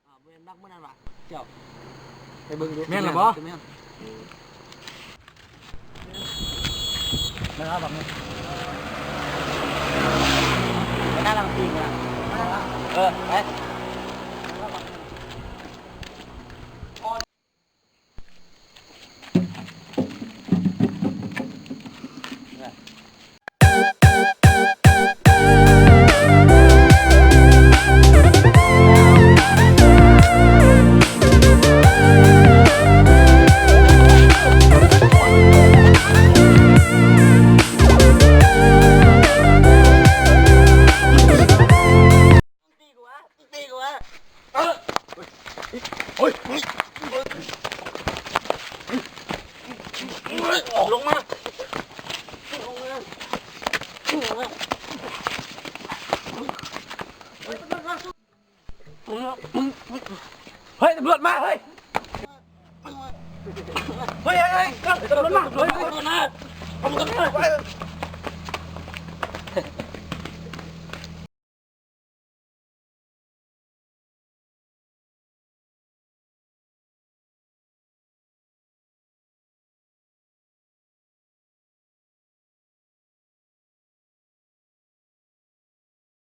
ອ່າ ບໍ່ແມ່ນບັກມື້ນັ້ນຫວາ ເຈົ້າ ໄປເບິ່ງດູ ແມ່ນລະບໍ່? ແມ່ນ ແມ່ນລະບັກນີ້ ໄປໜ້າຫຼັງປີກນະ ເອີ ໄປ. ເຮີ້ຍ ຕຳຫຼວດມາ ເຮີ້ຍ ເຮີ້ຍ ເຮີ້ຍ ຕຳຫຼວດມາ ເຮີ້ຍ ຕຳຫຼວດມາ.